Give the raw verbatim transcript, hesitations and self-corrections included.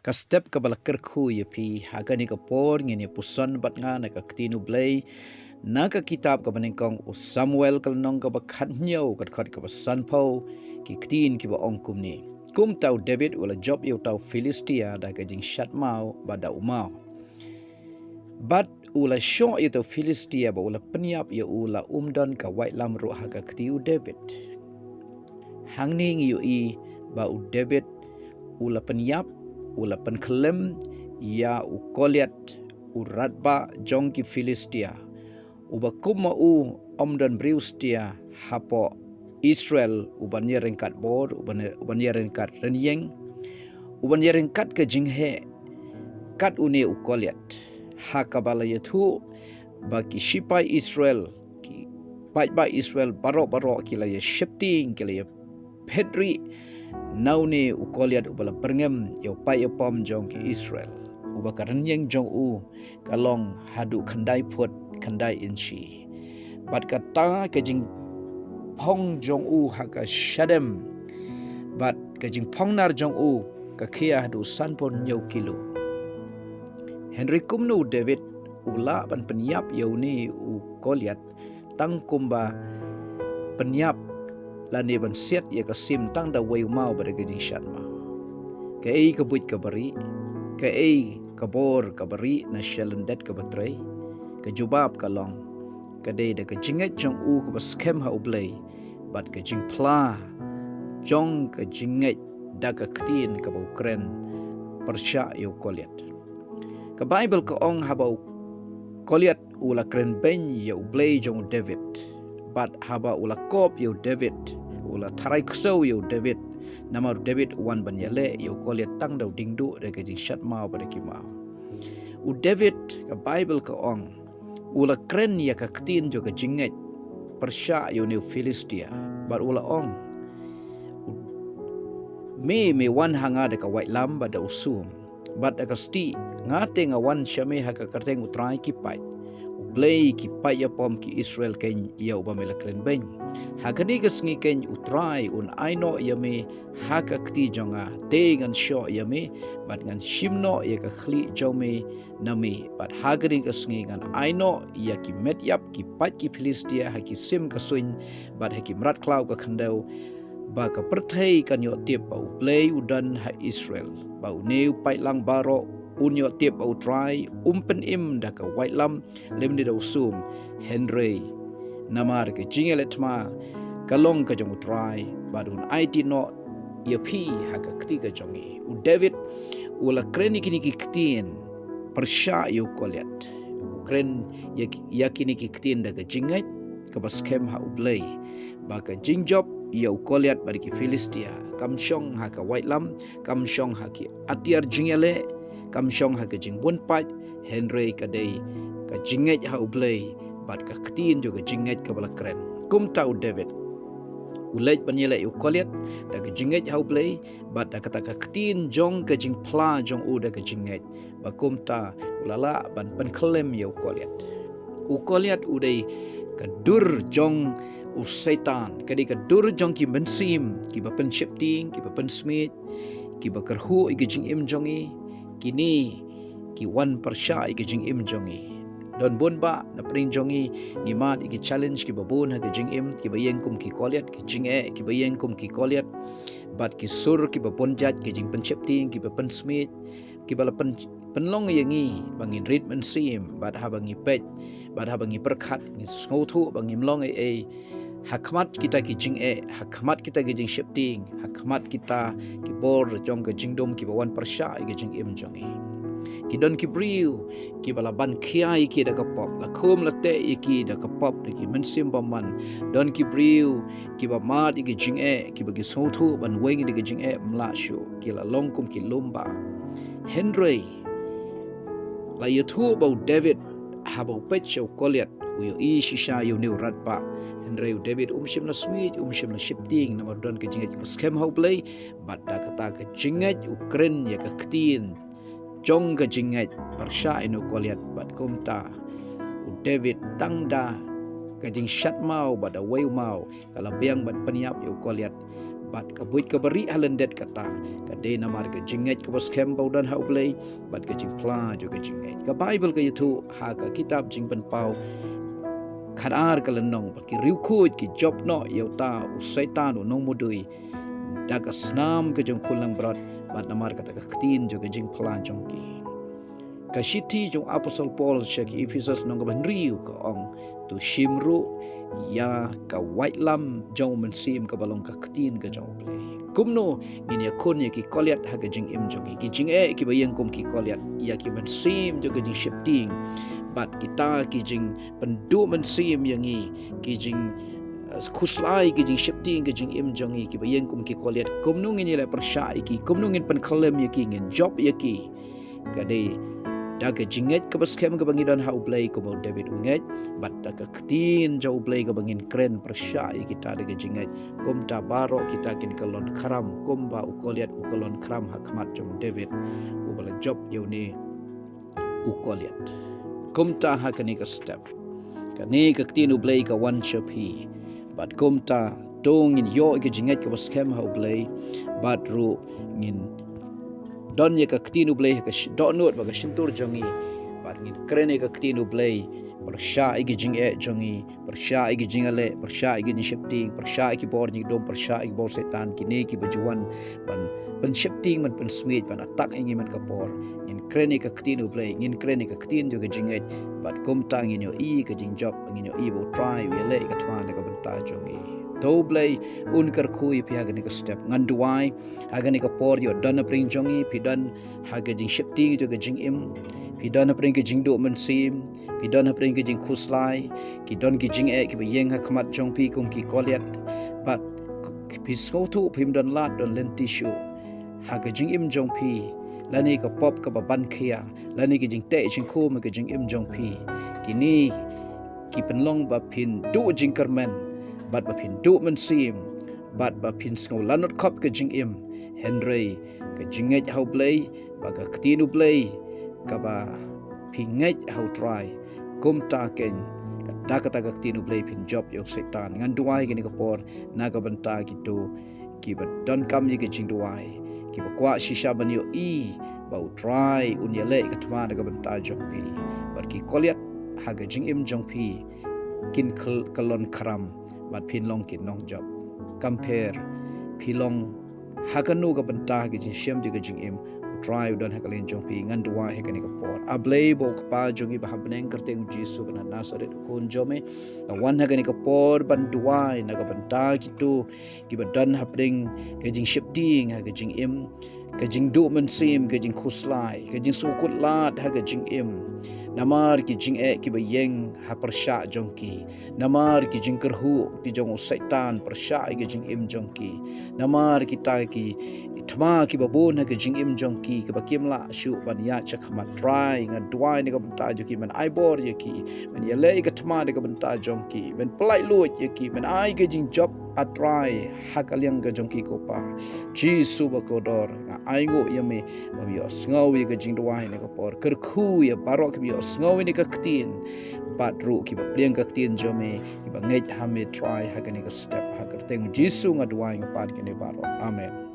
Ka step kaba la kyrkhu ïa phi, ha kane ka por ngin ïa puson bad nga na ka ktien U Blei, na ka kitab kaba nyngkong u Samuel ka lynnong kaba khathynñiew ka dkhot kaba sanphew, ki ktien kiba ong kumne. Kumta u David u la jop ïa uta u Philistia da ka jingshad maw bad da u maw. Bad u la shoh ïa uta u Philistia bad u la pynïap ïa u, la um don ka waitlam ruh ha ka kti u David. Hangne ngi ïohi ba u David u la pynïap, u la pynkhyllem ïa u Goliath, u radbah jong ki Philistia. Uba kum ma u ym don briew satia hapoh Israel uban ïaryngkat bor, uban, uban ïaryngkat rynïeng, uban ïaryngkat ka jingheh kat une u Goliath. Ha kaba la ïathuh ba ki shipai Israel, ki paidbah Israel baroh baroh ki la ïa sheptieng, ki la ïa phet rieh na une u Goliath uba la byrngem ïa u paid ïa pom jong ki Israel, uba ka rynïeng jong u ka long haduh khyndai phut khyndai inshi. Bad kata ka jingphong jong u ha ka shadem bad ka jingphong nar jong u ka khia haduh sanphew hynñiew kilo. Hynrei kumno u David u lah ban pynïap ïa une u Goliath tang kumba pynïap lane ban siat ïa ka sim tang da wei u maw bad da ka jingshad maw. Kaei ka buit kaba rieh, kaei ka bor kaba rieh na shalyndet kaba trei? Ka jubab ka long, ka dei da ka jingngeit jong u kaba skhem ha U Blei bad ka jingphla jong ka jingngeit da ka ktien kaba u kren pyrshah ïa u Goliath. Ka Baibl ka ong haba u Goliath u la kren beiñ ïa U Blei jong u David, bad haba u la kop ïa u David, u la tharai ksew ïa u David, namar u David u wan ban ïaleh ïa u Goliath tang da u diengduh da ka jingshad maw bad da ki maw. U David, ka Baibl ka ong, u la kren ïa ka ktien jong ka jingngeit pyrshah ïa une u Philistia, bad u la ong, me, me wan ha nga da ka waitlam bad da u sum bad da ka stieh, nga te nga wan sha me ha ka kyrteng U Trai ki paid, U Blei ki paid ïa pom ki Israel keiñ, ïa uba me la kren beiñ. Ha kane ka sngi keiñ U Trai un ai noh ïa me ha ka kti jong nga, te ngan shoh ïa me bad ngan shim noh ïa ka khlieh jong me na me, bad ha kane ka sngi ngan ai noh ïa ki met ïap ki paid ki Philistia ha ki sim ka suiñ bad ha ki mrad khlaw ka khyndew, ba ka pyrthei kan ïoh tip ba U Blei u don ha Israel, ba une u paidlang baroh un ïoh tip ba U Trai um pynim da ka waitlam lymne da u sum, hynrei namar ka jingïaleh thma ka long ka jong U Trai, bad un aiti noh ïa phi ha ka kti ka jong ngi. U David u la kren ïa kine ki ktien pyrshah ïa u Goliath. U kren ïa, ïa kine ki ktien da ka jingngeit kaba skhem ha U Blei, ba ka jingjop ïa u Goliath bad ki Philistia kam shong ha ka waitlam, kam shong ha ki atiar jingïaleh, kam shong ha ka jingbun paid, hynrei ka dei ka jingngeit ha U Blei bad ka ktien jong ka jingngeit kaba la kren. Kumta u David u leit ban ïaleh ïa u Goliath da ka jingngeit ha U Blei bad da kata ka ktien jong ka jingphla jong u da ka jingngeit, ba kumta u la lah ban pynkhyllem ïa u Goliath. U Goliath u dei ka dur jong u Soitan, ka dei ka dur jong ki mynsiem kiba pynsheptieng, kiba pynsmiej, kiba kyrhuh ïa ka jingim jong ngi. Kine ki wan pyrshah ïa ka jingim jong ngi. Don bun bah na pdeng jong ngi, ngi mad ïa ki challenge kiba bun ha ka jingim, kiba ïeng kum ki Goliath, ki jingeh kiba ïeng kum ki Goliath, bad ki sur kiba bun jait, ki jingpynsheptieng, kiba pynsmiej, kiba la pyn, pynlong ïa ngi ba ngin rit mynsiem, bad haba ngi peit, bad haba ngi pyrkhat, ngi sngewthuh ba ngim long ei ei ha khmat kita ki jingeh, ha khmat kita ki jingsheptieng, ha khmat kita ki bor jong ka jingdum kiba wan pyrshah ïa ka jingim jong ngi. Ki don ki briew kiba la ban khia ïa ki da ka pop, la khum la teh ïa ki da ka pop, da ki mynsiem bymman. Don ki briew kiba mad ïa ki jingeh, kiba ki sngewthuh ban weng da ki jingeh, ym lah shuh, ki la long kum ki lum bah. Hynrei la ïathuh ba u David, haba u peit sha u Goliath, u ïohi shisha ïa une u radbah. Hynrei u David um shym la smiej, um shym la sheptieng, namar don ka jingngeit ba skhem ha U Blei, bad da kata ka jingngeit u kren ïa ka ktien jong ka jingngeit pyrshah ïa une u Goliath, bad kumta u David tang da ka jingshad maw bad da wei u maw ka la biang ban pynïap ïa u Goliath, Bad ka buit kaba rieh ha lyndet kata ka dei namar ka jingngeit kaba skhem ba u don ha U Blei bad ka jingphla jong ka jingngeit. Ka Baibl ka ïathuh ha ka kitab Jingpynpaw khatar ka lynnong ba ki riewkhuid ki jop noh ïa uta u Soitan u nongmudui da ka snam ka jong u khun langbrot bad namar kata ka ktien jong ka jingphla jong ki. Ka shithi jong u Apostol Paul sha ki Ephesus lynnong kaba hynriew ka ong, to shim ruh ïa ka waitlam jong u Mynsiem kaba long ka ktien ka jong U Blei. Kumno ngin ïakhun ïa ki kolyat ha ka jingim jong ngi, ki jingeh kiba ïeng kum ki kolyat, ïa ki mynsiem jong ka jingsheptieng bad kita ki jingpynduh mynsiem ïa ngi, ki jing, eh, khuslai ki jingsheptieng ka jingim jong ngi kiba ïeng kum ki kolyat. Kumno ngin ïaleh pyrshah ïa ki, kumno ngin pynkhyllem ïa ki, ngin jop ïa ki. Ka dei da ka jingngeit kaba skhem kaba ngi don ha U Blei kumba u David u ngeit, bad da ka ktien jong U Blei kaba ngin kren pyrshah ïa kita da ka jingngeit. Kumta baroh kita kin kyllon khram kumba u kolyat u kyllon khram ha khmat jong u David uba la jop ïa une u kolyat. Kumta ha kane ka step, kane ka ktien U Blei ka wan sha phi. Bad kumta to ngin ïoh ïa ka jingngeit kaba skhem ha U Blei, bad ruh ngin don ïa ka ktien U Blei ha ka shi-, dohnud bad ka shyntur jong ngi. Bad ngin kren ïa ka ktien U Blei pyrshah ïa ka jingeh jong ngi, pyrshah ïa ka jingïaleh, pyrshah ïa ka jingsheptieng, pyrshah ïa ki bor jingdum, pyrshah ïa ki bor Soitan, kine kiba ju wan ban pynsheptieng, ban pynsmiej, ban attack ïa ngi man ka por. Ngin kren ïa ka ktien U Blei, ngin kren ïa ka ktien jong ka jingngeit. Bad kumta ngin ïohi ka jingjop, ngin ïohi ba U Trai u ïaleh ïa ka thma na ka bynta jong ngi. To U Blei un kyrkhu ïa phi ha kane ka step. Ngan duwai ha kane ka por, ïoh don hapdeng jong ngi, phi don ha ka jingsheptieng jong ka jingim, phi don hapdeng ka jingduh mynsiem, phi don hapdeng ka jingkhuslai, ki don ki jingeh kiba ïeng ha khmat jong phi kum ki kolyat. Bad phi sngewthuh phim don lad don lynti shuh ha ka jingim jong phi, lane ka pop kaba ban khia, lane ka jingteh jingkhum ha ka jingim jong phi. Kine ki pynlong ba phin duh jingkyrmen, bad ba phin duh mynsiem, bad ba phin sngew lanot khop ka jingim. Hynrei ka jingngeit ha U Blei bad ka ktien U Blei kaba phi ngeit ha U Trai, kumta keiñ ka da kata ka ktien U Blei phin jop ïa u Soitan. Ngan duwai kane ka por na ka bynta kito kiba donkam ïa ka jingduwai, kiba kwah shisha ban ïohi ba U Trai un ïaleh ïa ka thma na ka bynta jong phi. Bad ki kolyat ha ka jingim jong phi kin kyl-, kyllon khram bad phin long ki nongjop. Kumper phi long ha kano ka bynta ka jingshem jong ka jingim, U Trai u don ha ka liang jong phi. Ngan duwai ha kane ka por. A Blei ba u Kpa jong ngi ba ha bneng, kyrteng u Jisu ba na Nasaret u Khun jong me, nga wan ha kane ka por ban duwai na ka bynta kito kiba don hapdeng ka jingsheptieng ha ka jingim, ka jingduh mynsiem, ka jingkhuslai, ka jingsngewkhuslai ha ka jingim. Namar ki jingeh kiba ïeng ha pyrshah jong ki, namar ki jingkyrhuh ki jong u Soitan pyrshah ïa ka jingim jong ki, namar kita ki thma kiba bun ha ka jingim jong ki kiba kim lah shuh ban ïaid sha khmat. Trai, nga duwai na ka bynta jong ki, men ai bor ïa ki, men ïaleh ïa ka thma na ka bynta jong ki, men pyllait luid ïa ki, men ai ka jingjop, A Trai, ha ka liang ka jong ki, ko Pa. Jisu ba kordor, nga ainguh ïa me ba me ïohsngew ïa ka jingduwai na ka por. Kyrkhu ïa baroh kiba ïohsngew ïa ka ktien, bad ruh kiba pdiang ka ktien jong me, kiba ngeit ha me, Trai, ha kane ka step. Ha ka kyrteng Jisu nga duwai, nga pan kine baroh. Amen.